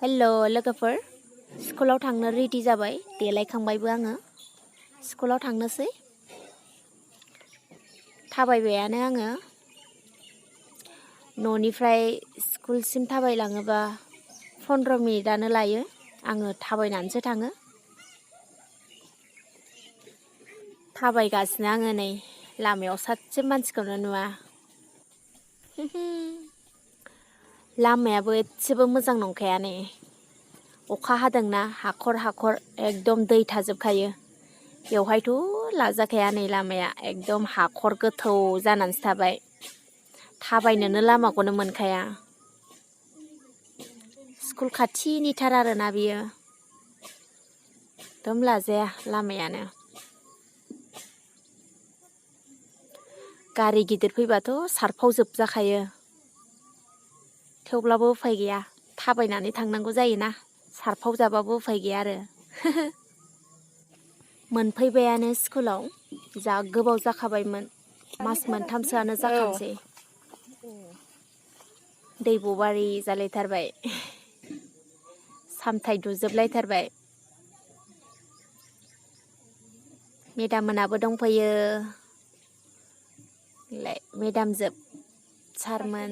हेल' लोगोफोर, स्कुलाव थांनो रेडि जाबाय, देलायखांबायबो आङो। स्कुलाव थांनोसै। थाबायबायानो आङो। न'निफ्राय स्कुलसिम थाबायलाङोबा 15 मिनिटआनो लायो। आङो थाबायनानैसो थाङो। थाबायगासिनो आङो नै, लामायाव सासे मानसिखौनो नुवा। लामायाबो एसेबो मोजां नंखाया नै। अखा हादोंना, हाखर हाखर एकदम दै थाजोबखायो। बेवहायथ' लाजाखाया नै लामाया एकदम हाखर गोथौ जानानैसो थाबाय। थाबायनोनो लामाखौनो मोनखाया। स्कुल खाथिनिथार आरोना बियो। एकदम लाजाया लामायानो। गारि गिदिर फैबाथ' सारफावजोबजाखायो। थेवब्लाबो उफाय गैया, थाबायनानै थांनांगौ जायोना, सारफाव जाबाबो उफाय गैया आरो। मोनफैबायानो स्कुलाव, जा गोबाव जाखाबायमोन, मास मोनथामसोआनो जाखानोसै। दैब'बारि जालायथारबाय, सामथाइ दुजोबलायथारबाय। मेदाम मोनाबो दंफैयो। मेदामजोब, सारमोन।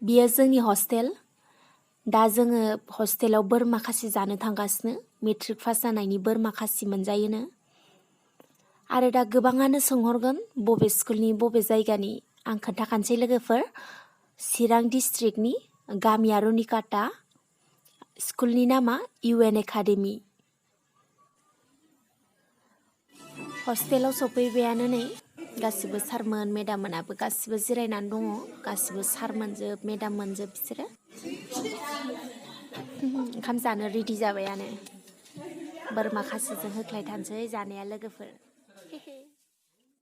बियो जोंनि हस्टेल। दा जोङो हस्टेलाव बोरमा खासि जानो थांगासिनो। मेट्रिक पास जानायनि बोरमा खासि मोनजायोनो। आरो दा गोबाङानो सोंहरगोन बबे स्कुलनि बबे जायगानि। आं खोन्थाखानोसै लोगोफोर, चिरां डिस्ट्रिक्टनि, गामिया रुनिकाटा, स्कुलनि नामा UN एकाडेमि। हस्टेलाव सफैबायानो नै, गासिबो सारमोन मेदाम मोनाबो गासिबो जिरायनानै दङ। गासिबो सार मोनजोब, मेदाम मोनजोब बिसोरो। ओंखाम जानो रेडि जाबायानो। बोरमा खासिजों होख्लायथारनोसै जानाया लोगोफोर।